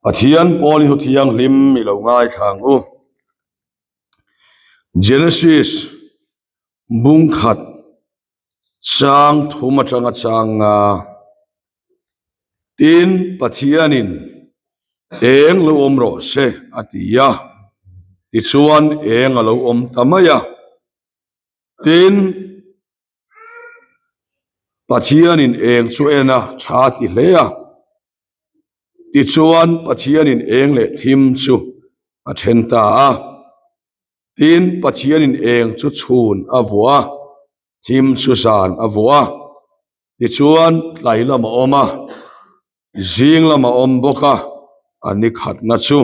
Pathian pawl hi thianghlim i lo ngaithla ang u. Genesis bung khat chang thum atanga chang nga tin Pathianin eng lo awm rawh se a ti a, tichuan eng a lo awm ta mai a. Tin. Pathianin eng chu en a tha ti hle a, tichuan Pathianin eng leh thim chu a then ta a. Tin, Pathianin eng chu chhun a vuah a, thim chu zan a vuah a. Tichuan tlai lam a awm a, zing lam a awm bawk a, a ni khatna chu.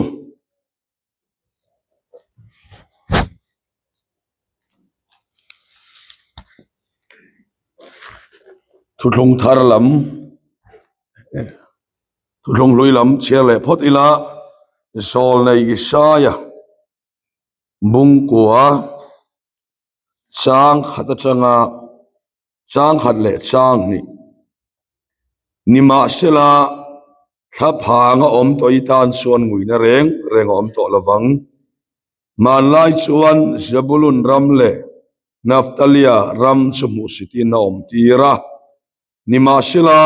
Thuthlung thar lam thuthlung hlui lam chhiar leh phawt ila zawl nei Isaia bungkua chang khat atanga chang khat leh chang hnih nimahsela thla phang a awm tawh i tan chuan nguina reng reng a awm tawh lovang. Hmanlai chuan Zebulun ram leh Naftalia ram chu hmuhsitin a awm tir a, nimahsela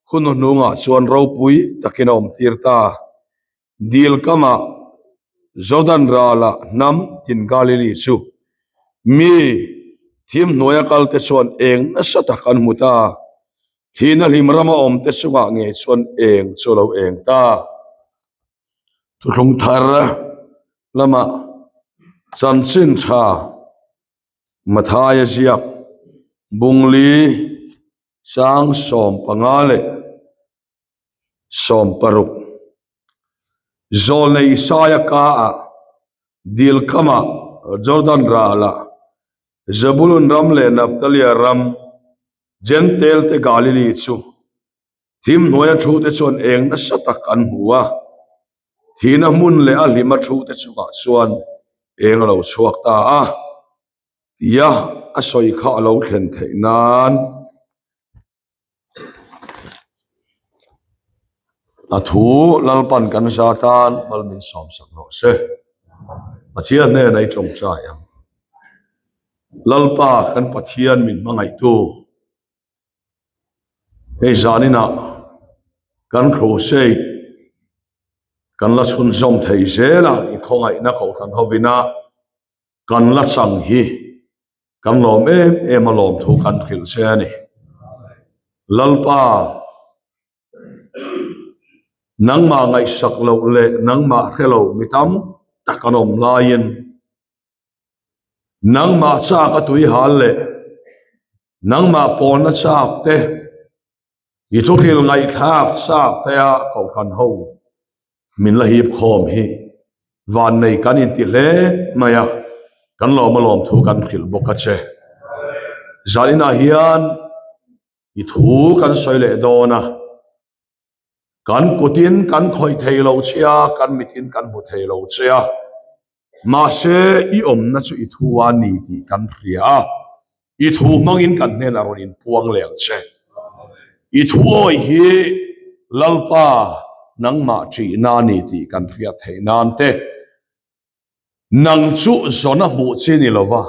hun hnuhnungah chuan ropui takin a awm tir ta. Dil kamah Jordan ralah hnam tin Galili chu mi thim hnuaia kalte chuan eng nasa tak an hmu ta. Thihna hlim rama awmte chungah ngei chuan eng chu a lo eng ta. Thuthlung thar lamah chanchin tha Mathaia ziak Bungli chang 15 leh 60 Zawlnei Isaia kaah dil kamah Jordan ralah Zebulun ram leh Naftalia ram Jentail te Galili chu thim hnuaia thu te chuan eng nasa tak an hmu a, thihna hmun leh a hlima thu te chungah chuan eng a lo chhuak ta a. Tia a sawi kha a lo thlen theih nan a thu Lalpan kan za tan mal min sawmsak rawh se. Pathian hnenah i tawngtai ang. Lalpa kan Pathian min hmangaihtu hei zaninah kan crusade kan la chhunzawm thei zel a i khawngaihna kohhran hovina kan la chang hi kan lawm em em a lawm thu kan hrilh che a ni. Lalpa nangmah ngaihsak loh leh nangmah hre lo mi tam tak an awm laiin nangmah chak a tui hal leh nangmah pawlna chak te I thuhril ngaihthlak chak te a kohhran ho min la hip khawm hi vannei kan inti hle mai a, kan lawm a lawm thu kan hrilh bawk a che. Zaninah hian i thu kan sawi leh dawn a, kan kutin kan khawih thei lo che a, kan mitin kan hmu thei lo che a, mahse i awmna chu i thu a ni tih kan hria a, I thu hmangin kan hnenah rawn inpuang leh ang che. I thu awi hi Lalpa nangmah ṭihna a ni tih kan hriat theih nan te, nang chu zawna hmuh chi ni lova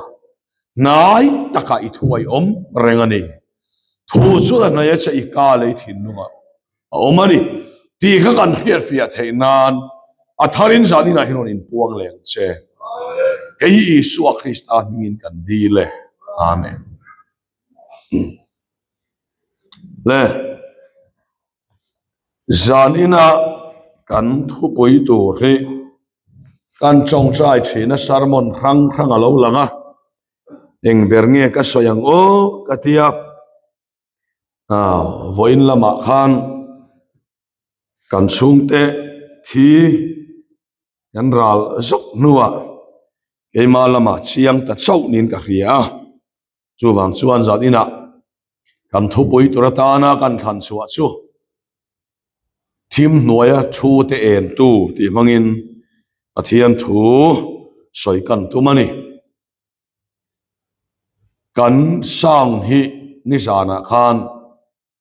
hnai takah i thu a i awm reng a ni. Thu chu a hnaia che i ka lei thinlungah a awm a ni tih kha kan hriatfiah theih nan a tharin zaninah hian rawn inpuang leh ang che. Hei hi Isua Krista hmingin kan dil e. Amen. Le zanina kan thupui tur hi kan tawngtai thina sermon hrang hrang a lo lang a, eng ber nge ka sawi ang aw ka ti a. Vawiin lamah khan kan chhungte thi kan ral zawk hnuah keimah lamah chiang ta chauh niin ka hria a, chuvang chuan zan inah kan thupui tur atana kan thlan chhuah chu thim hnuaia thu te en tu tih hmangin Pathian thu sawi kan tum a ni. Kan sound hi nizanah khan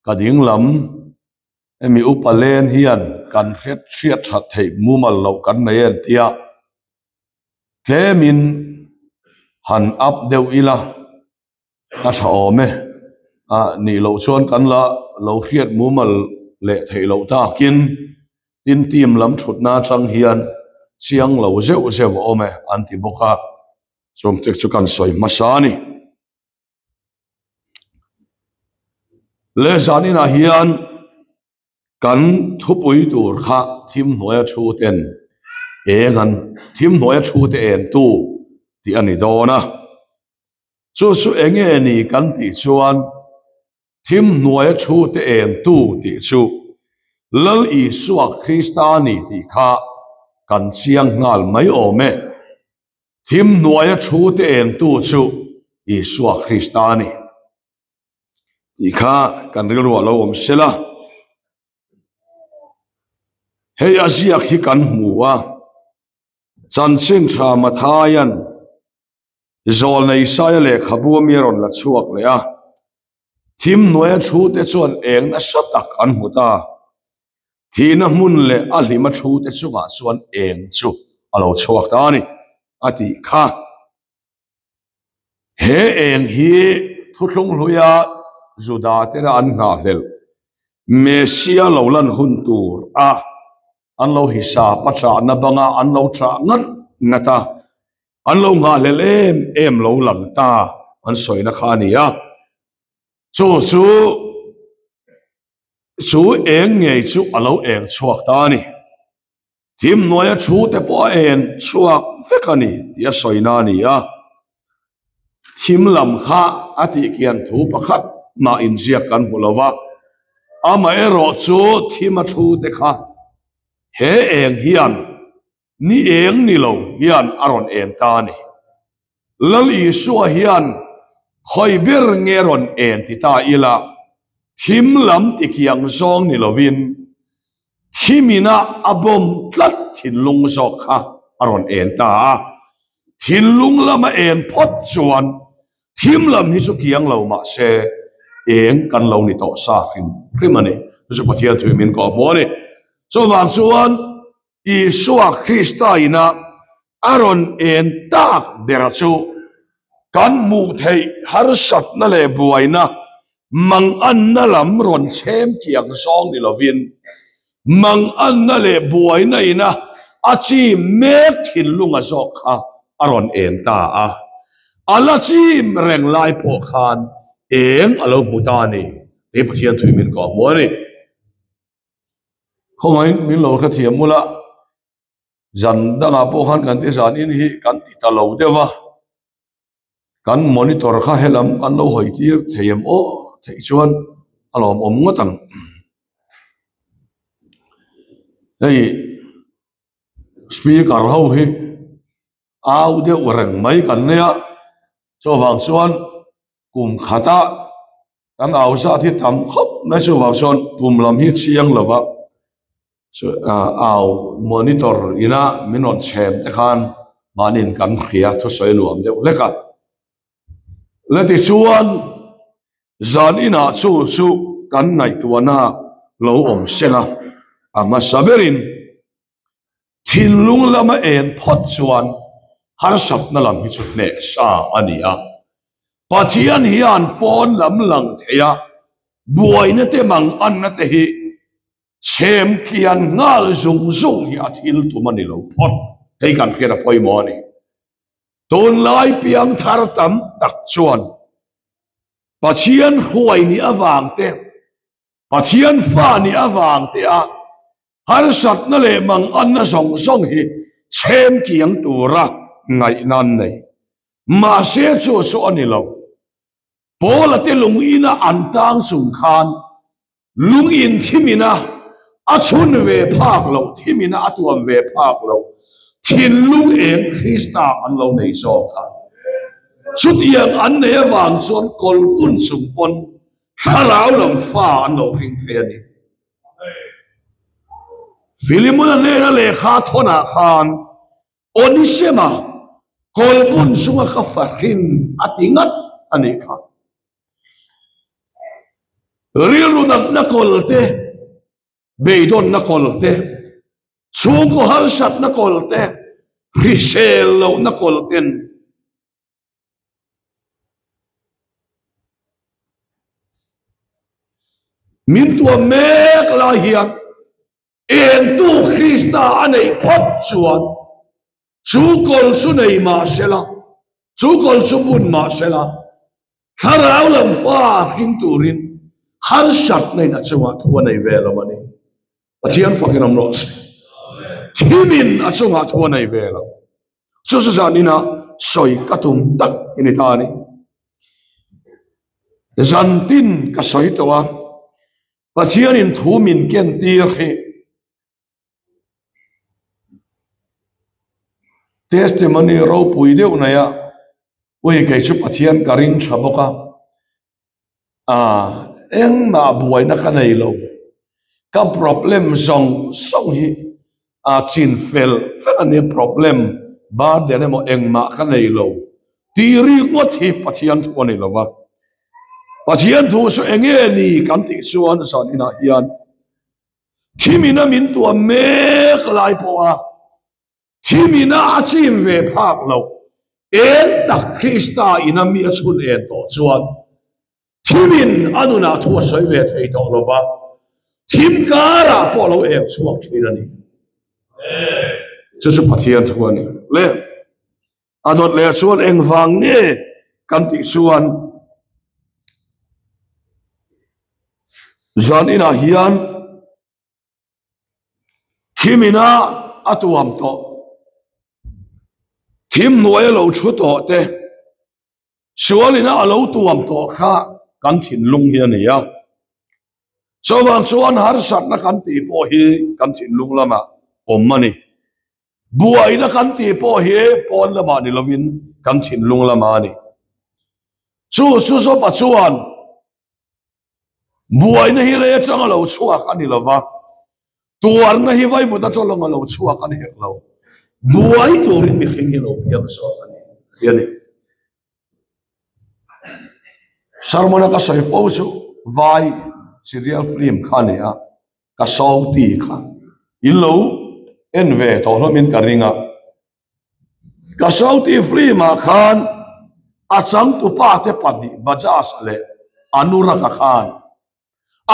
ka ding lam hemi upa len hian kan hriat hriat that theih mumal loh kan nei en tia tlemin han up deuh ila a tha awm e. A nih loh chuan kan la lo hriat mumal leh theih loh takin tin team lam thutna atang hian chiang lo zeuh zeuh a awm e an ti bawk a, chung te chu kan sawi hmasa a ni. Leh zaninah hian kan thupui tur kha thim hnuaia thu ten eng an thim hnuaia thu te en tu tih a ni dawn a. Chu chu enge ni kan tih chuan thim hnuaia thu te en tu tih chu Lal Isua Krista a ni tih kha kan chiang nghal mai awm e. Thim hnuaia thu te en tu chu Isua Krista a ni tih kha kan rilruah lo awm se la. Hei a ziak hi kan hmu a, chanchin tha Mathaia'n Zawlnei Saia lehkhabu ami a rawn la chhuak leh a, thim hnuaia thu te chuan eng nasa tak an hmu ta. Thihna hmun leh a hlima thu te chungah chuan eng chu a lo chhuak ta a ni, a tih kha. He eng hi thuthlung hluia Juda tena an nghahhlelh Messia lo lan hun tur a an lo hisap a chahna banga an lo chah ngat ngat a, an lo nghahhlelh em em lo lang ta an sawina kha a ni a. Chu chu chu eng ngei chu a lo eng chhuak ta a ni. Thim hnuaia thu te pawh a en chhuak vek a ni tih a sawina a ni a. Thim lam kha a tih kian thu pakhat mah inziak kan hmu lo va, amaherawh chu thim a thu te kha he eng hian ni eng ni lo hian a rawn en ta a ni. Lal Isua hian khawi ber nge rawn en ti ta ila, thim lam ti kiang zawng ni lovin thimina a bawm tlat thinlung zawk kha a rawn en ta a. Thinlung lama en phawt chuan thim lam hi chu kiang lo mah se eng kan lo ni tawh sa hrim hrim a ni. Chu chu Pathian thui min kawh hmu a ni. Chuvang chuan Isua Krista ina a rawn en tak bera chu kan hmuh theih harsatna leh buaina manganna lam rawn chhem kiang zawng ni lovin manganna leh buaina ina a chim mek thinlunga zawk kha a rawn en ta a. A la chim reng lai pawh khan eng a lo hmu ta a ni tih Pathian thui min kawh hmu a ni. Khawngaihin min lo hrethiam mula zan dangah pawh khan kan ti zan in hi kan ti ta lo deuh a. Kan monitor kha helam kan lo hawi tir thei em aw theih chuan a lawmawm ngawt ang. Hei speaker ho hi au deuh reng mai kan nei a, chuvang chuan kum khata kan au zat hi tam khawp mai chuvang chuan kum lam hi chiang lo va au monitor ina min rawn chhem te khan mahniin kan hria thusawi nuam deuh hlek a la tichuan zan inah chu chu kan ngaihtuahna lo awm seng a a hmasa berin Thinlung lama en phawt chuan harsatna lam hi chu hneh sa a ni a. Pathian hian pawn lam lang thei a, buaina te manganna te hi chhem kian nghal zung zung hi a thil tum a ni lo phawt. Hei kan hriat a pawimawh a ni. Tunlai piangthar tam tak chuan Pathian hruai nih avang te, Pathian fa nih avang te a harsatna leh manganna zawng zawng hi chhem kiang tura ngaihna an nei. Mahse chu chu a ni lo. Paula te lung ina an tang chung khan lung in thim ina a chhun ve phak loh, thim ina a tuam ve phak loh thinlung eng Krista an lo nei zawk a. Chutiang an nei avang chuan kawlbun chung pawn Thlarau lam fa an lo hring thei a ni. Filimona hnena lehkha thawnah khan Onisema kawlbun chunga ka fa hrin a ti ngat a nih kha. Rilru natna kawlte. Beidawnna kawl te, chhungkaw harsatna kawl te, hrisel lohna kawl ten min tuam mek lai hian engtu Krista a neih phawt chuan chu kawl chu nei mah sela, chu kawl chu bun mah sela, thlarau lam fa hring turin harsatna in a chungah thu a nei ve lo a ni. Pathian fakin awm rawh se. Thimin a chungah thu a nei ve lo. Chu chu zanina sawi ka tum tak i ni ta a ni. Zantin ka sawi tawh a, Pathianin thu min ken tir hi testimony ropui deuh nei a, ui kei chu Pathian ka ring tha bawk a, ah engmah buaina ka nei lo, ka problem zawng zawng hi a chin fel vek a nia problem burden emaw engmah ka nei lo tih ringawt hi Pathian thu a ni lo va, Pathian thu chu eng nge ni kan tih chuan zan inah hian thimina min tuam mek lai pawha thimina a chim ve phak loh eng tak Krista ina mi a chhun en tawh chuan Thimin a nunah thu a sawi ve thei tawh lo va, thim karah pawh a lo eng chhuak thin a ni. Chu chu Pathian thu a ni. Le a dawt leh chuan engvang nge kan tih chuan zan inah hian Thimina a tuam tawh, thim hnuai a lo thu tawh te, Sualina a lo tuam tawh kha kan thinlung hi a ni a. Chuvang chuan harsatna kan tih pawh hi kan thinlung lamah awm a ni. Buaina kan tih pawh hi pawn lamah ni lovin kan thinlung lamah a ni. Chu Suzopa chuan buaina hi lei atanga lo chhuak a ni lova, tuarna hi vaivut atanga lo chhuak a ni hek lo. Buai turin mihring hi lo piang zawk a ni tih a ni. Sermon-a ka sawi fo chu vai serial film kha a ni a, ka Sauti kha in lo en ve tawh hlawmin ka ring a. Ka Sauti film-ah khan a changtupa te pahnih Bajaj leh Anurag-a khan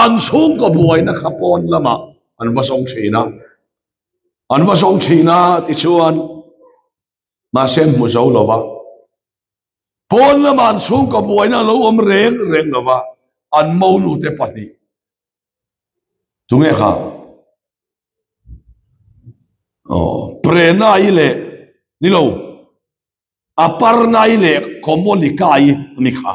an chhungkaw buaina kha pawn lamah an va zawng thin a, an va zawng thin a tichuan mahse an hmu zo lo va, pawn lamah an chhungkaw buaina a lo awm reng reng lo va, an monu te pahnih Tunge kha? Aw, Prenai leh ni lo, Aparnai leh Komolikai a ni kha.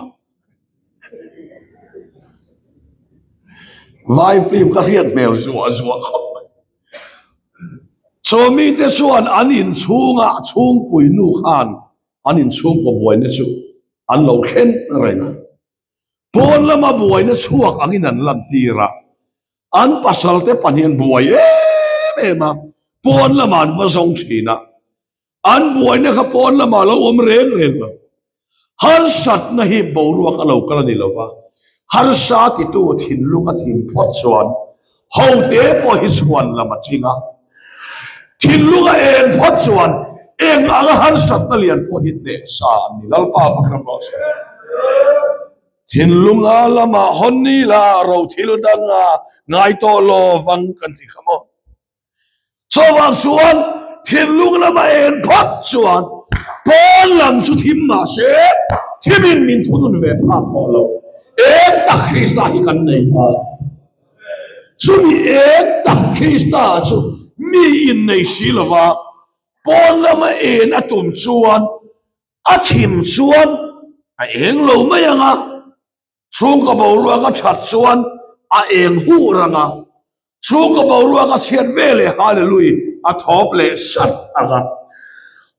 Vai film ka hriat hmel zuah zuah khawp mai. Chaw mite chuan an inchhungah chhungpui nu khan an inchhungkaw buaina chu an lo thlen reng a. Pawn lama buaina chhuak angin an lantir a, an pasalte pahnih an buai em em a, pawn lamah an va zawng thin a, an buaina kha pawn lamah a lo awm reng reng lo. Harsatna hi boruak a lo kal a ni lo va, harsa titu thinlung a thin phawt chuan hote pawh hi chhuan lam a ching a, thinlung a eng phawt chuan eng anga harsatna lian pawh hi hneh sa an ni. Lalpa fakram rawh se. Thinlunga lamah hawn ni la ro thil danga ngai tawh lo vang kan ti kha maw. Chuvang chuan thinlung lama en phawt chuan pawn lam chu thim mah se thimin min thunun ve phak tawh lo. Eng tak Krista hi kan nei ta. Chumi eng tak Krista chu mi innei si lova pawn lama en a tum chuan a thim chuan a eng lo mai ang a, chhungkaw boruak a that chuan a eng huh rang a, chhungkaw boruak a chhiat ve leh Hallelui a thawp leh sat ang a,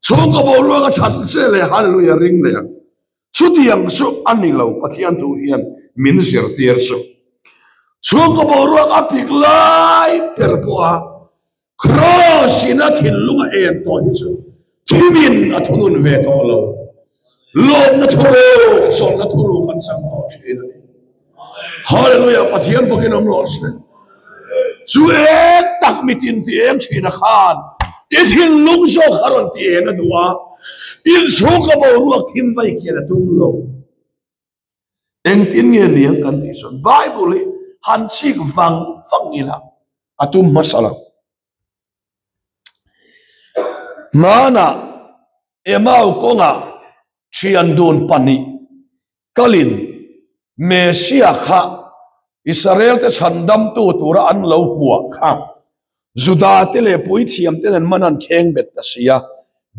chhungkaw boruak a that che leh Hallelui a ring leh ang. Chutiang chu a ni lo Pathian thu hian min zirtir chu. Chhungkaw boruak a pik lai ber pawh a Kraws in a thinlung a en tawh hi chu thimin a thunun ve tawh lo. Lawmna thuruk, chawlhna thuruk an chang tawh thin a ni. Hallelujah, Pathian fakin awm rawh se. Chu eng tak mitin ti eng thin a khan i thinlung zawk a rawn ti eng a duh a, inchhung ka boruak thim vai kian a tum lo. Engtin nge niang kan tih chuan Bible hi han chik vang vang ila a tum hmasa lo. Hmanah Emau kawngah thian dun pahnih kalin Messiah kha Israel-te chhandamtu tura an lo hmuah kha Juda-te leh puithiamte nen man an kheng bet ta si a,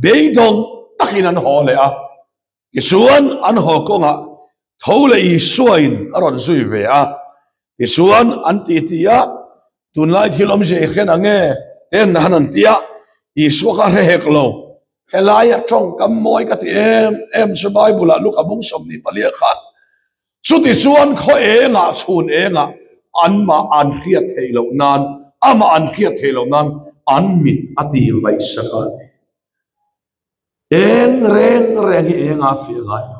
beidawng takin an haw leh a. Tichuan, an haw kawngah tho leh Isuain a rawn zui ve a. Tichuan, an ti ti a, Tunlai thil awmzia i hriat ang e? Ten han an ti a, Isua kha hre hek lo. Helaia tawngkam mawi ka ti em em chu Bible-ah Luka bung 24 khan, Chutichuan khaw engah chhun engah anmah an hriat theih loh nan, amah an hriat theih loh nan an mit a tih vaih sak a ti. Eng reng reng hi engah a fiah ngai lo.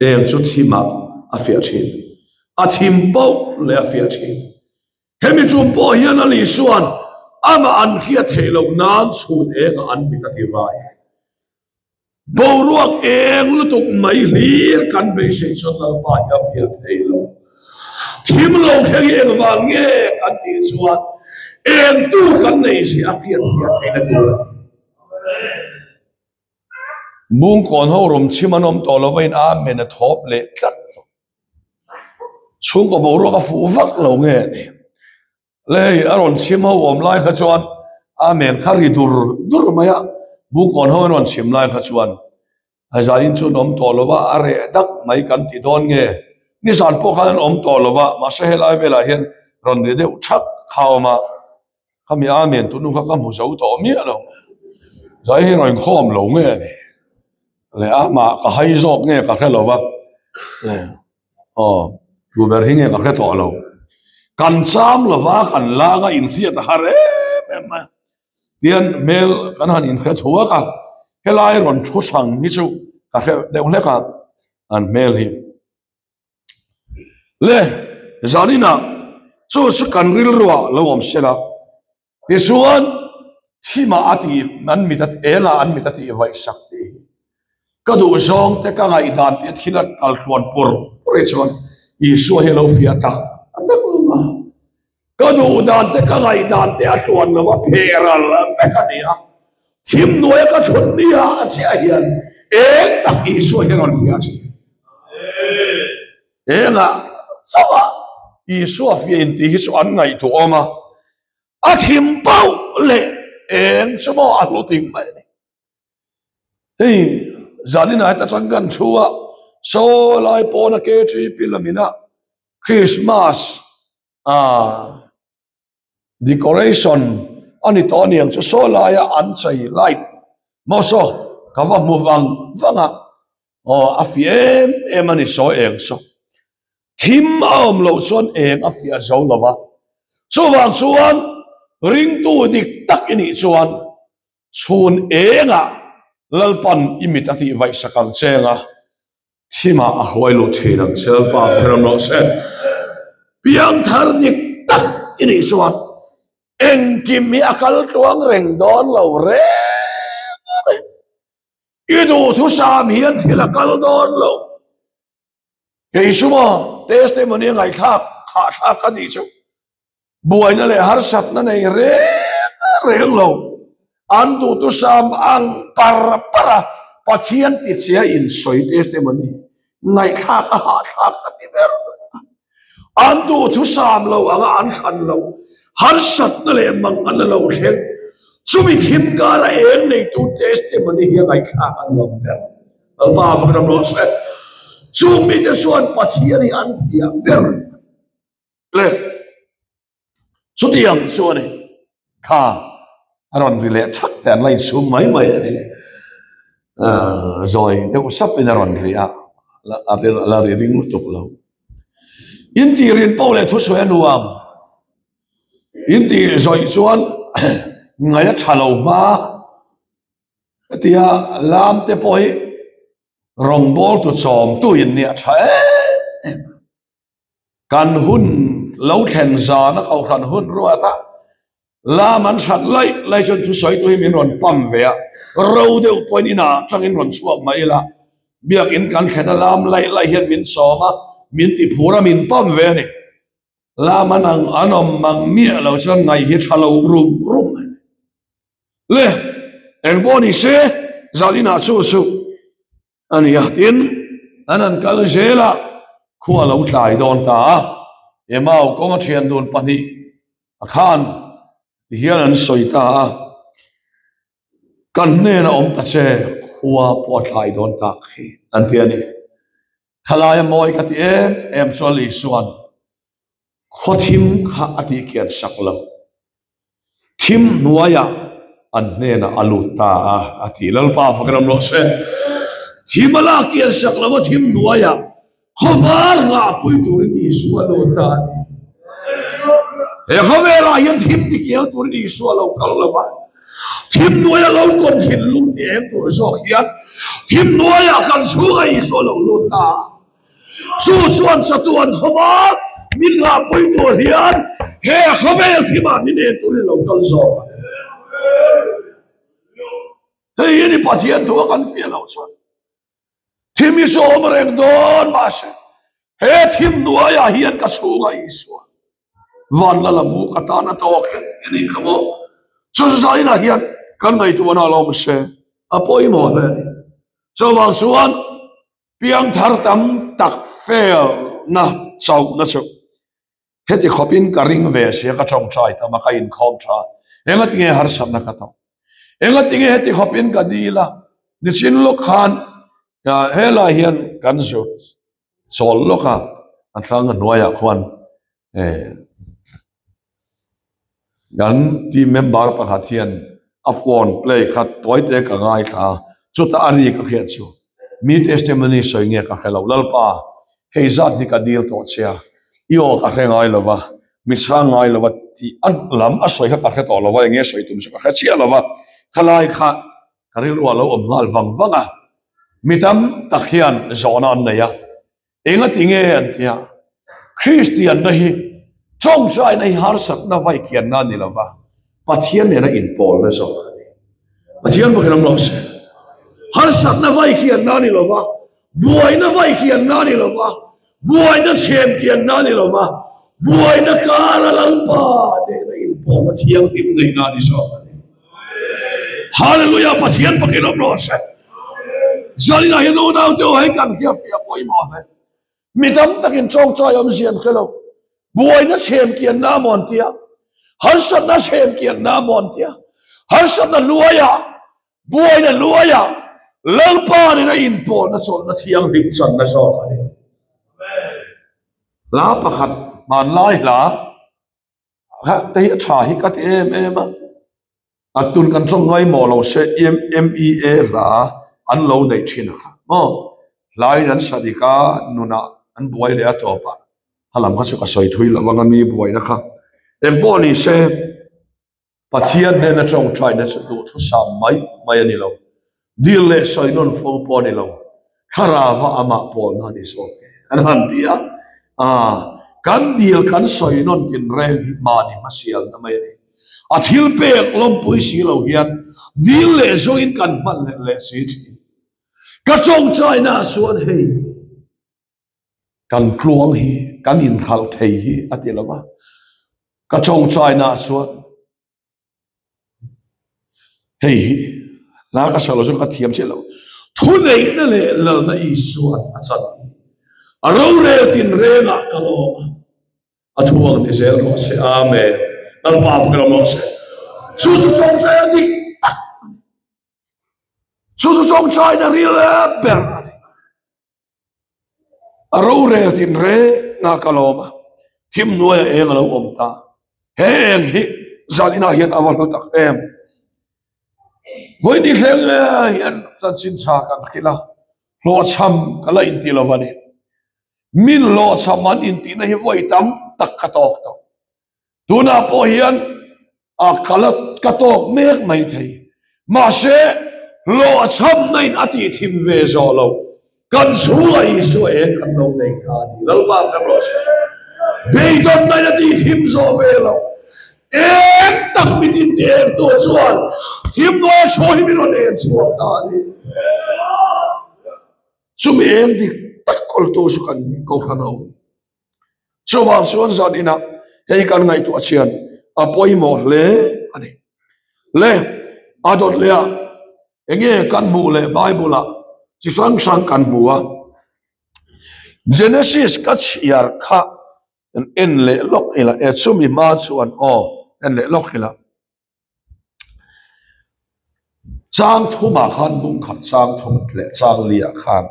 Eng chu thimah a fiah thin. A thim poh leh a fiah thin. Hemi tum pawh hian a Lisuan amah an hriat theih loh nan chhun engah an mit a ti vai. Boruak eng lutuk mai hlir kan beisei chuan Lalpa hi a fiah thei lo. Thim lo thleng hi engvang nge kan tih chuan eng tu kan nei zia a hriat fiah theihna tur a ni. Bungkawn ho rum chhim an awm tawh lo va in Amen a thawp leh tlat tawh. Chhungkaw boruak a fuh vak lo nge a ni. Le hei a rawn chhim ho awm lai kha chuan Amen kha ri dur dur mai a, Bungkawn ho an rawn chhim lai kha chuan Aizain chu an awm tawh lo va, a reh dak mai kan ti dawn nge. Nizan pawh khan an awm tawh lo va, mahse helai velah hian rawn ri deuh thak kha a awm a. Khami Amen tunu kha ka hmu zo tawh miah lo. Zai hi rawn khawm lo nge a ni. Le amah ka hai zawk nge ka hre lo va. Le aw tu ber hi nge ka hre tawh lo. Kan cham lo va kan langa inhriat a har em em mai. Tian hmel kan han inhre thuak a, helai rawn thu hrang hi chu ka hre deuh hlek a an hmel hi. Le, zaninah chu chu kan rilruah lo awm se la, tichuan thimah a tih an mit a engah an mit a tih vaih sak tih hi ka duh zawng te ka ngaihdan te thil a kal tluan pur pur hi chuan Isua hi a lo fiah tak tak lo va. Ka duh dan te ka ngaihdan te a tluan lo a pheh ral vek a ni a, thim hnuaia ka thut nia a chiah hian eng tak Isua hi a rawn fiah thin. Engah chauh a Isua fiah in tih hi chu an ngaihtuah awm a, a thim pauh leh eng chu maw a hlu ting mai a ni. Hei zanin ah heta tang kan thu a, saw lai pawna KTP lamina Christmas ah decoration a ni tawh aniang chu saw laia an chei light maw saw ka va hmu vang vang a aw a fiah em em a ni saw eng saw thim a awm loh chuan eng a fiah zo lo va chuvang chuan ringtu dik tak i nih chuan chhun engah Lalpan i mit a tih vaih sak ang cheng a. Thimah a huai luh thin ang che Lalpa a fahram rawh se. Piangthar dik tak i nih chuan engkim hi a kal tluang reng dawn lo reng reng. I duhthusam hian thil a kal dawn lo. Kei chu maw testimony a ngaihthlak khahthlak ka tih chu buaina leh harsatna nei reng reng lo an duhthusam ang par par a Pathian tichia insawi testimony ngaihthlak a hahthlak ka ti ber. An duhthusam lo anga an thlan lo harsatna leh mangan a lo thleng chumi thim kara eng neitu testimony hi a ngaihthlak an lo ber. Lalpa fak ram rawh se. Chung mite chuan Pathian hi an fiah ber le. Chutiang chu a ni. Kha a rawn ri leh thak te an la insum mai mai a ni. Zawi deuh sap in a rawn ri a, a la ri ring lutuk lo. Intirin pawh leh thusawi a nuam. Intih zawih chuan ngaih a tha lo hma. Hetia lam te pawh hi rawngbawltu chawmtu in nia tha em em a. Kan hun lo thlen zana kohhran hun ruat a, lam an that laih laih chuan thusawi tu hi min rawn pam ve a, ro deuh pawhin inah atangin rawn chhuak mai ila, biakin kan thlen a lam laih laih hian min sawm a, min ti phur a min pam ve a ni. Lam an ang an awm mang miah lo chuan ngaih hi tha lo rum rum a ni. Le, eng pawh ni se, zan inah chu chu a ni a, tin an han kal zel a, khua lo tlai dawn ta a, Emau kawnga thian dun pahnih a khan ti hian an sawi ta a, Kan hnena awm ta che, khua pawh a tlai dawn tak hi an ti a ni. Thalai a mawi ka ti em em chuan Lisuan khaw thim kha a tih kian sak lo. Thim hnuaiah an hnenah a lut ta a, a ti. Lalpa fak ram rawh se. Thim a lak kian sak lo a, thim hnuaiah khaw var ngahpui turin Isua a lut ta a ni. He khawvelah hian thim ti kiang turin Isua a lo kal lo a. Thim hnuaia lo kawm thinlung ti eng tur zawk hian thim hnuaiah kan chhunga Isua lo lut ta a. Chu chuan chatuan khawvar min ngahpui tur hian he khawvel thimah min en turin lo kal zawk a ni. Hei hi ni Pathian thu a kan fiah loh chuan thim hi chu awm reng dawn mahse he thim hnuaiah hian ka chhunga Isua van la lam u ka tan a tawk hle a nih kha maw. Chu zainah hian kan ngaihtuahna a lo awm se a pawimawh hle a ni. Chuvang chuan piangthar tam tak felna chauhna chu heti khawpin ka ring ve sia ka tawngtai tam a ka inkhawm tha engatinge harsatna ka tawk engatinge heti khawpin ka dil a nichin lawk khan helai hian kan zut chawl lawk a a thlang hnuaiah khuan eh kan team member pakhat hian a phone play kha tawi te ka ngaithla a chutah a ri ka hriat chu mi testimony sawi nge ka hre lo Lalpa hei zat hi ka dil tawh che a i aw ka hre ngai lo va mi chhang ngai lo va tih a lam a sawi kha ka hre tawh lo va eng nge sawi tum chu ka hre chiah lo va khalai kha ka rilru a lo awm nghal vang vang a, mi tam tak hian zawhna an nei a, engati nge an ti a, Kristianna hi tawngtaina hi harsatna vaikianna a ni lo va, Pathian nena inpawlna zawk a ni. Pathian vakin awm rawh se. Harsatna vaikianna a ni lo va, buaina vaikianna a ni lo va, Buaina chhem kianna a ni lo va, buaina kara Lalpa nena inpawhna thianghlim neihna a ni zawk a ni. Hallelujah! Pathian fakin awm rawh se. Zaninah hian unau te aw hei kan hria fiah pawimawh hle. Mi tam takin tawngtai awmzia an hre lo. Buaina chhem kianna a maw an tia, harsatna chhem kianna a maw an tia, harsatna hnuaiah Buaina hnuaiah Lalpa nena inpawhna chawlhna thianghlim channa zawk a ni. Hla pakhat hmanlai hla kha te hi a tha hi ka ti em em a, a tun kan tawng ngaimawh lo se MEA hla an lo neih thin a kha maw, hlain an sa dik a, nunah an buai leh a tawp a, halam kha chu ka sawi thui loh vang a mi buaina kha engpawh ni se. Pathian hnena tawngtaina chu duhthusam mai mai a ni lo. Dil leh sawi nawn fo pawh a ni lo. Thlarauva amah pawlna a ni zawk e an han ti a. Aaa, kan dil kan sawi nawn tinreng hi mahni hmasialna mai a ni. A thil pek lawmpui si lo hian dil leh zawngin kan hman leh leh si thin. Ka tawngtaina ah chuan hei. Kan tluang hi kan inhralh thei hi a ti lo va, ka tawngtaina chuan hei hi hla ka sawi lo chuan ka thiam chiah lo, thuneihna leh lalna Isua'n a chan hi a rorel tinrengah ka lawm a, a thuang ni zel rawh se. Amen. Lalpa fak ram rawh se. Chu chu tawngtai a dik tak a ni. Chu chu tawngtaina ril ber a ni. A rorel tin reng a ka lawm a, thim hnuaiah eng a lo awm ta. He eng hi zan inah hian a va hlu tak em. Vawiin thleng hian chanchin tha kan hrilh a, hlawhchham ka la inti lo a ni. Min hlawhchham an intihna hi vawi tam tak ka tawk tawh. Tunah pawh hian a ka la ka tawk mek mai thei. Mahse, hlawhchhamna in a tih thim ve zawh lo. Kan chhungah Isua eng kan lo nei ta a ni. Lalpa kan rawh se. Beidawnna in a tih thim zawh ve lo. Eng tak mitin ti eng tu chuan thim hnuaia chhuah hi min rawn en chhuak ta a ni. Chumi eng dik tak kawltu chu kan ni Kohhran ho. Chuvang chuan zan inah hei kan ngaihtuah chian a pawimawh hle a ni. Le a dawt leh a enge kan hmuh leh Bible ah chi hrang hrang kan hmu a. Genesis ka chhiar kha en leh lawk ila e chumi hma chuan aw en leh lawk ila. Chang thumah khan bung khat chang thum leh chang liah khan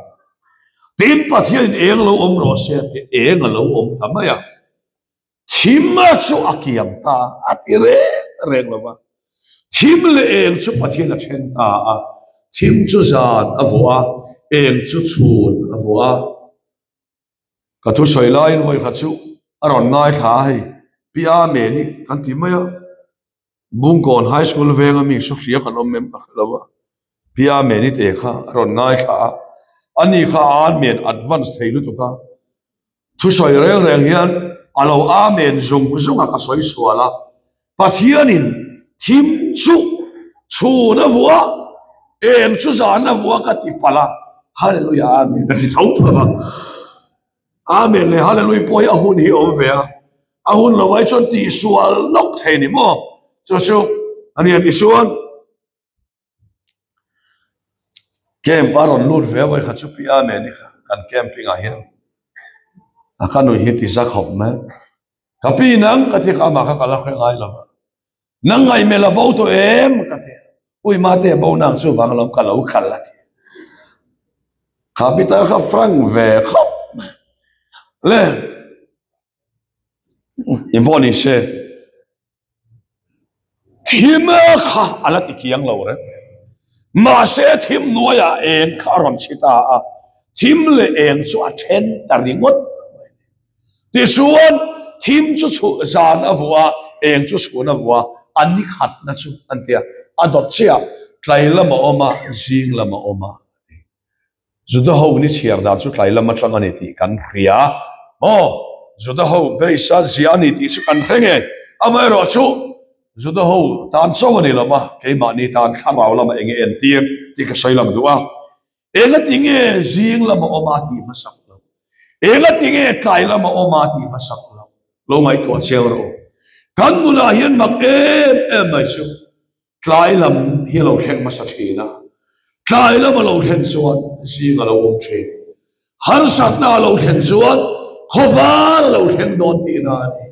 tin Pathianin eng lo awm rawh se tih eng a lo awm ta mai a, thim chu a kiam ta a ti reng reng lo va, thim leh eng chu Pathian a then ta a, thim chu zan a vuah a, eng chu chhun a vuah a. Ka thusawi laiin vawi khat chu a rawn ngaithla a hei, Pi Amen i kan ti mai a, Bungkawn High School venga mi saw hria kan awm em ka hre lo a, Pi Amen i te kha a rawn ngaithla a, ani kha Amen advance thei lutuk a, thusawi reng reng hian a lo Amen zung zung a ka sawi sual a, Pathianin thim chu chhun a vuah, eng chu zan a vuah ka ti palh a, Hallelujah Amen a ti tho tho a. Amen leh Hallelujah pawh hi a hun hi a awm ve a, a hun lo ai chuan tihsual lawk thei ni maw? Chu chu a nia tihsual. Camp a rawn lut ve a vawi khat chu pi Amen i kha kan camping ah hian a ka nui hi ti za khawp mai. Ka pi nang ka ti kha amah kha ka la hre ngai lo va. Nang ngaihmel a bo tawh em ka ti. Ui mate bo nang chu vang lo ka lo kal a ti. Kha pitar kha frank ve khawp mai. Le i pawh ni se. Thim kha a la ti kiang lo reng. Mahse thim hnuaiah eng kha a rawn chhi ta a, thim leh eng chu a then ta ringawt mai. Tichuan thim chu chhuh zan a vuah a, eng chu chhun a vuah a, a ni khatna chu an ti a, a dawt chiah tlai lam a awm a, zing lam a awm a. Juda ho ni chhiar dan chu tlai lam atang a ni tih kan hria maw? Juda ho base a zia a ni tih chu kan hre ngei. Amaherawh chu Juda ho tan chauh a ni lo va, keimahni tan thlarau lama eng nge entir tih ka sawi lang duh a. Engati nge zing lama awm a tih hmasak lo? Engati nge tlai lama awm a tih hmasak lo? Lo ngaihtuah chiang rawh u. Kan nunah hian mak em em mai chu. Tlai lam hi a lo thleng hmasa thin a, tlai lam a lo thlen chuan zing a lo awm thin. Harsatna a lo thlen chuan khawvar a lo thleng dawn tihna a ni.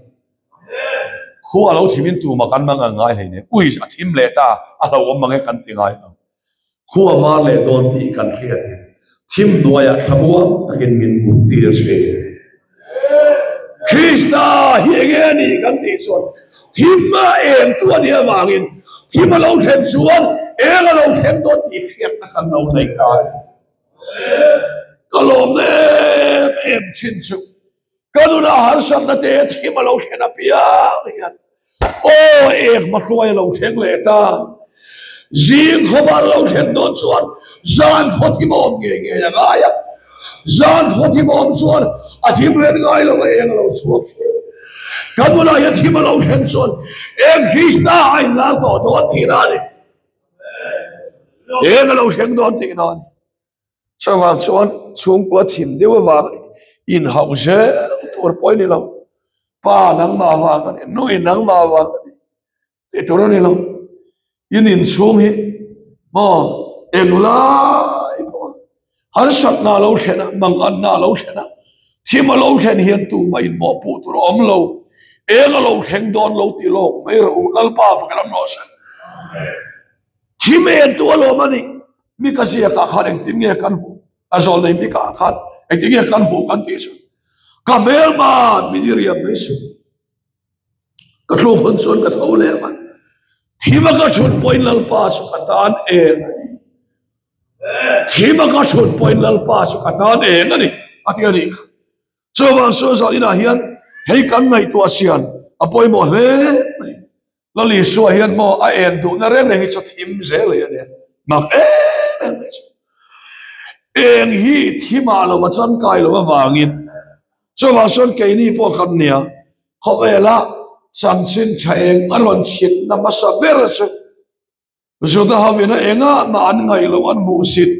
Khua a lo thimin tumah kan mang ang ngai hleinem, ui a thim leh ta, a hlauhawm mang e kan ti ngai lo. Khua var leh dawn tih kan hriatin thim hnuaiah thlamuang takin min mut tir thin. Krista hi enge a nih kan tih chuan thim a eng tu a nih avangin thim a lo thlen chuan eng a lo thleng dawn tih hriatna kan lo nei ta a ni. Ka lawm em em thin chu. Ka nunah harsatna te thim a lo thlen apiang hian aw eng hmahruai a lo thleng leh ta. Zing khawvar lo thlen dawn chuan zan khaw thim a awm ngei ngei a ngai a. Zan khaw thim a awm chuan a thim ren ngai lo a eng a lo chhuak thin. Ka nunah hian thim a lo thlen chuan eng Krista a inlar tawh dawn tihna a ni. Eng a lo thleng dawn tihna a ni. Chuvang chuan chhungkua thim deuh avang inhauh zel tur pawh a ni lo. Pa nangmah avang a ni, nu in nangmah avang a ni tih tur a ni lo. In inchhung hi maw englai pawh harsatna a lo thlen a, manganna a lo thlen a, thim a lo thlen hian tumah inmawhpuh tur a awm lo. Eng a lo thleng dawn lo tih lawk mai rawh u, Lalpa fak lam rawh se. Thim en tu a lawm a ni. Mika ziakah khan engtin nge kan hmuh? A zawl nei Mika ah khan engtin nge kan hmuh kan tih chu ka hmelma min i riam mai si. Ka thluk hun chuan ka tho leh ang a. Thim a ka thut pawhin Lalpa chu ka tan eng a ni. Thim a ka thut pawhin Lalpa chu ka tan eng a ni a ti a nih kha. Chuvang chuan zan inah hian hei kan ngaihtuah sian a pawimawh hle mai. Lal Isua hian maw a en duhna reng reng hi chu thim zel hi a nia. Mak em em mai chu. Eng hi thimah lo a changkai lo avangin. Chuvang chuan keini pawh kan nia, khawvela chanchin tha eng a rawn chhitna hmasa ber chu Juda hovin a engah mah an ngaih loh an hmuhsit.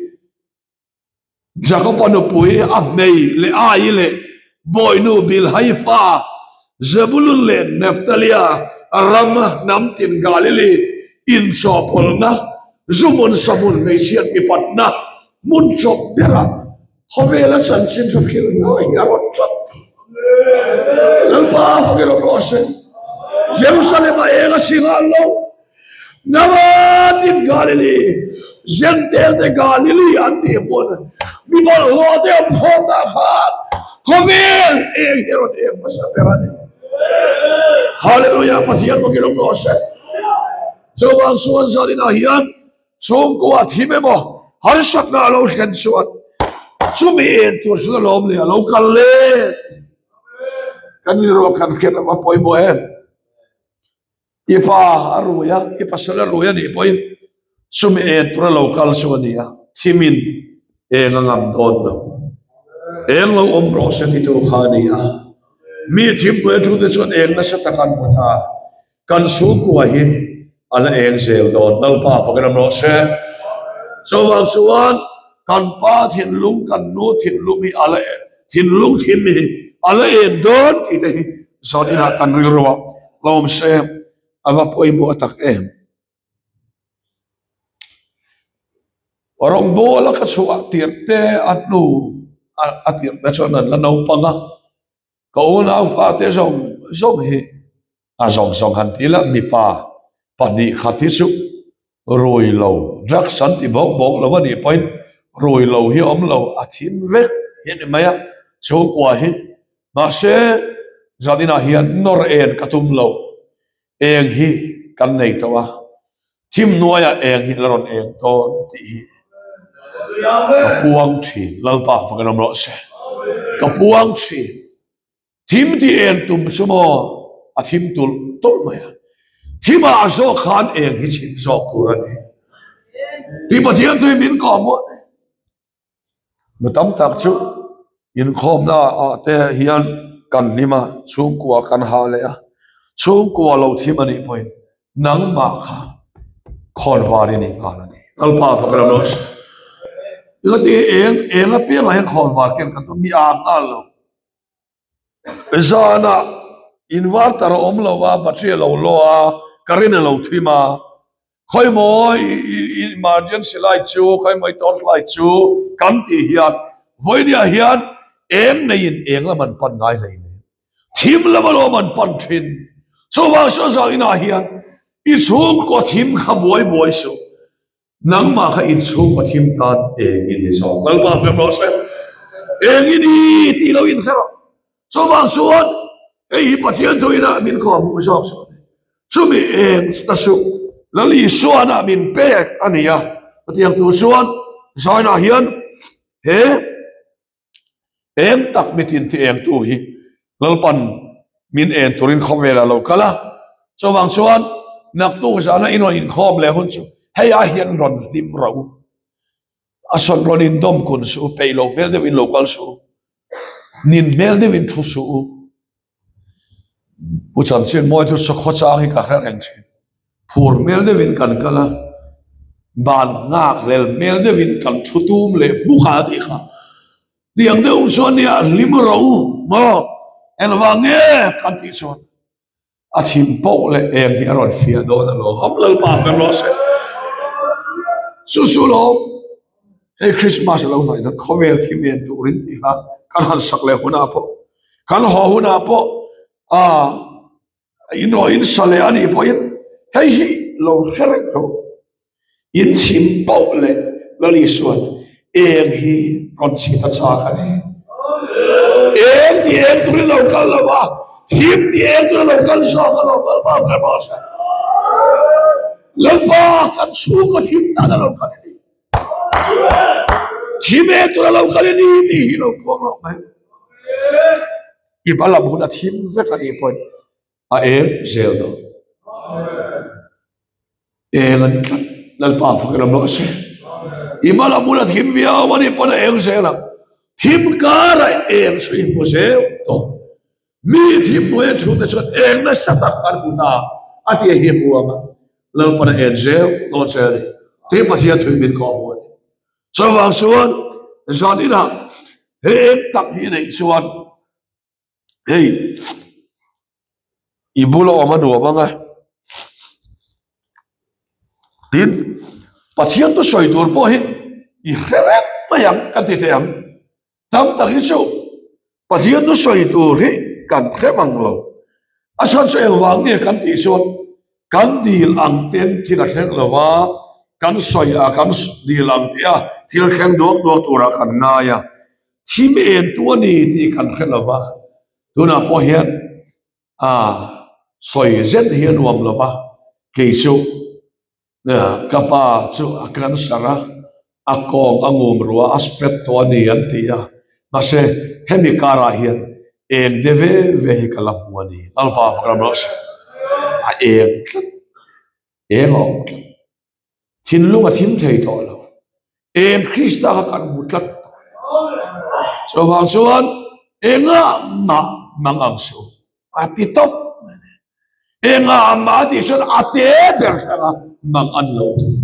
Jakob-a nupui a hmei leh ai leh bawihnu Bilhai fa Zebulun leh Neftalia ram hnam tin Galili inchawhpawlhna Zumun Samun hmeichhiat mipatna hmun chawp berah khawvela chanchin chu thil hnuai hi a rawn chawp. Lalpa fakin awm rawh se. Jerusalem-a eng a si nghal lo. Hnama tin Galili, Zentel te Galili an tih hmun, mi bawlhhlawh te awm khawmna khan khawvel eng hi rawn eng hmasa ber a ni. Hallelujah, Pathian bawkin awm rawh se. Chuvang chuan zaninah hian chhungkua thim emaw harsatna a lo thlen chuan chumi en tur chu a lawm leh a lo kal let. Kan rilru kan hriat a va pawimawh em? I pa a rui a, i pasal a rui a nih pawhin chumi en tura lo kal chu a ni a, thimin eng a ngam dawn lo. Eng lo awm rawh se titu kha a ni a. Mi thimpuia thute chuan eng nasa tak an hmu ta. Kan chhungkua hi a la eng zel dawn. Lalpa fakin awm rawh se. Chuvang chuan kan pa thinlung, kan nu thinlung hi a la Thinlung thim hi a la en dawn tih te hi zawn inah kan rilru a hlawm se a va pawimawh tak em. Rawngbawla ka chhuah tirh te a hnu a tirh te chuan an la naupang a, ka unau fate zawng zawng hi a zawng zawng han ti la mipa pahnih khat hi chu rui lo drugs an ti bawk bawk lo a nih pawhin rui lo hi awm lo a thim vek hi a ni mai a chhungkua hi mahse zaninah hian nawr en ka tum lo eng hi kan nei tawh a thim hnuaiah eng hi la rawn eng dawn tih hi ka puang thin Lalpa fakin awm rawh se ka puang thin. Thim tih eng tum chu maw a thim tulh tulh mai a, thimah zawk khan eng hi chhin zawk tur a ni. Tih Pathian tui min kawh maw? Nu tam tak chu inkhawmna ah te hian kan hlim a, chhungkua kan ha leh a, chhungkua lo thim a nih pawhin nangmah kha khawn var i nih nghal a ni. Lalpa fak ram rawh se. Engati eng eng apiangah hian khawn var ken kan tum mi a nghal lo. Zanah inverter a awm lo a, battery a lo law a, current a lo thim a, khawimaw emergency light chu, khawimaw torch light chu kan tih hian vawinia hian eng neiin eng lam an pan ngai hlei nen thim lam alawm an pan thin. Chuvang chuan zan inah hian i chhungkaw thim kha buai buai suh. Nangmah kha inchhung Pathian tan eng i ni zawk? Lalpa hriam rawh se. Eng i ni tih lo inhre rawh. Chuvang chuan hei hi Pathian thuina min kawh hmuh zawk chu a ni. Chumi eng ta suh Lal Isuana min pek a ni a. Chutiang tur chuan zainah hian he Eng tak mitin ti engtu hi Lalpan min en turin khawvelah lo kal a, chuvang chuan naktuk zana i rawn inkhawm leh hun chu hei ai hian rawn hlim rawh u, a sawn rawn indawm kun suh u, peih lo hmel deuhin lo kal suh u, nin hmel deuhin thu suh u. Pu Chanchin Mawi chu sakhaw chang hi ka hre reng thin. Phur hmel deuhin kan kal a, ban nghak lel hmel deuhin kan thu tum leh hmuk a tih kha. Tiang deuh chuan nia hlim rawh u maw engvang nge kan tih chuan a thim poh leh eng hi a rawn fiah dawn alawm Lalpa kan rawh se. Chu chu lawm hei Christmas a lo hnaih dawn khawvel thim en turin tih kha kan han sak leh hunah pawh kan haw hunah pawh a In rawh in sa leh a nih pawhin hei hi lo hre reng rawh. In thim poh leh Lal Isuan eng hi rawn chhit a chak a ni. Eng ti eng turin lo kal lo a, thim ti eng turin lo kal zawk a lo kal bak reng rawh se. Lalpa kan chhungkaw thim tan a lo kal a ni. Thim eng tura lo kal a ni tih hi lo puang rawh mai. I hma lam hun a thim vek a nih pawhin a eng zel dawn. Eng a ni tlat. Lalpa fak ram rawh se. I hma lam hun a thim viau a nih pawn a eng zel ang. Thim karah eng chu i hmu zel tawh. Mi thim hnuaia chhungte chuan eng nasa tak an hmu ta a ti a hi hmuang a, Lalpan a en zel dawn che a ni tih Pathian thui min kawh hmu a ni. Chuvang chuan zan inah he eng tak hi neih chuan hei i bula awm a nuam ang a, tin Pathian thu sawi tur pawh hi i hre reng mai ang ka ti thei ang. Tam tak hi chu Pathian thu sawi tur hi kan hre mang lo. A chhan chu engvang nge kan tih chuan kan dil ang ten thil a thleng lo va, kan sawi a kan dil ang tih a thil thleng duak duak turah kan ngai a, thim en tu a ni tih kan hre lo va, tunah pawh hian a sawi zet hi a nuam lo va, kei chu ka pa chu a cancer a, a kawng a ngum ruah a spread tawh a ni an ti a, mahse hemi karah hian eng de ve ve hi ka la hmu a ni, Lalpa fak ram rawh se, a eng tlat, eng a awm tlat. Thinlung a thim thei tawh lo. Eng Krista kha kan hmu tlat tawh. Chuvang chuan engah mah mang ang suh a ti tawp mai a ni. Engah mah a tih chuan a te ber hrang a mang an lo thung.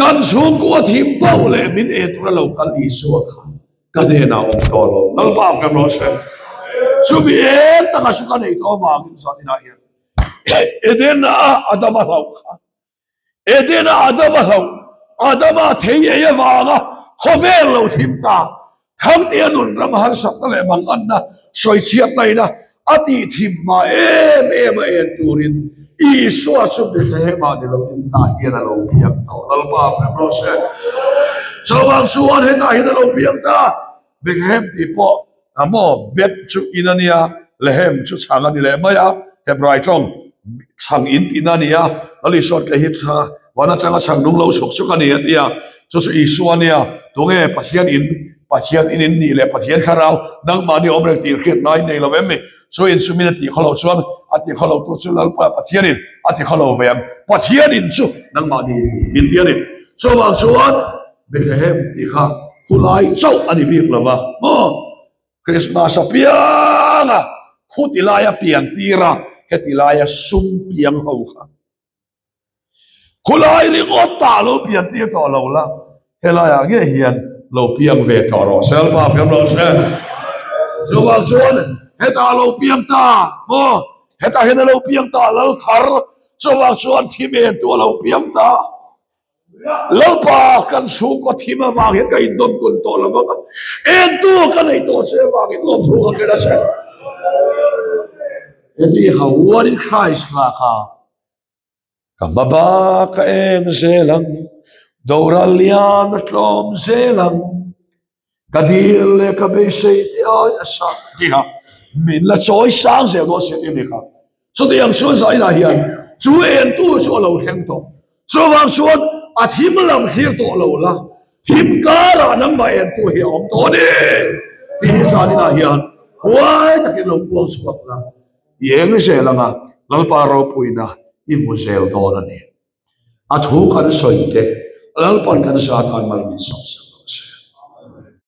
Kan chhungkua thim pauh leh min e tura lo kal Isua kha ka hnenah awm tawh lo. Lalpa kan rawh se. Chumi eng taka chu ka nei tawh avangin zaninah hian Edena Adama hlauh kha Edena Adama hlauh Adama thei ei avanga khawvel lo thim ta Thangtea nun ram harsatna leh manganna sawichhiatna ina a tih thim hma em em a en turin Isua chu Bethlehem ah ni lovin tah hian a lo piang tawh. Lalpa fem rawh se. Chuvang chuan hetah hian a lo piang ta. Bethlehem tih pawh a maw Beth chu in a nia, Lehem chu chhang a ni leh mai a, Hebrai tawng chhang in tihna a ni a, Lal Isua'n kei hi tha van atanga chhang nung lo chhuk chuk a ni a ti a, chu chu Isua a nia, tunge Pathian in, Pathian in in nih leh Pathian thlarau nangmahni awm reng tih hriat ngai nei lo em mi? Chu in chu min a tih khaw lo chuan a tih khaw lo tu chu Lalpa Pathian in a ti khaw lo ve ang, Pathian in chu nangmahni min ti a ni. Chuvang chuan Bethlehem tih kha khulai chauh a ni bik lo va maw? Christmas a piang a, khuti laia pian tir a, heti laia sum piang ho kha. Khulai ringawt ah lo pian tir tawh lo la, helaiah ngei hian lo piang ve tawh rawh se, Lalpa fiam rawh se. Chuvang chuan hetah lo piang ta maw, hetah hian a lo piang ta lal thar, chuvang chuan thi men tu a lo piang ta. Lalpa kan chhungkaw thim avang hian ka indawn kun tawh lo vang a, entu ka nei tawh che avangin lawmthu ka hrilh a che. Heti ha uarin Christ hla kha ka hma bak ka eng zel ang, doral lian a tlawm zel ang, ka dil leh ka beisei te ai a sa tih kha min la chawi sang zel dawn si a ti a ni kha. Chutiang chuan zainah hian chu entu chu a lo thleng tawh. Chuvang chuan a thim lam thlir tawh lo la, thim karah nangmah entu hi a awm tawh a ni tih hi zaninah hian huai takin lo puang chhuak la, i eng zel anga Lalpa ropuina i hmu zel dawn a ni. A thu kan sawi te Lalpan kan zat an mal min sawm sak.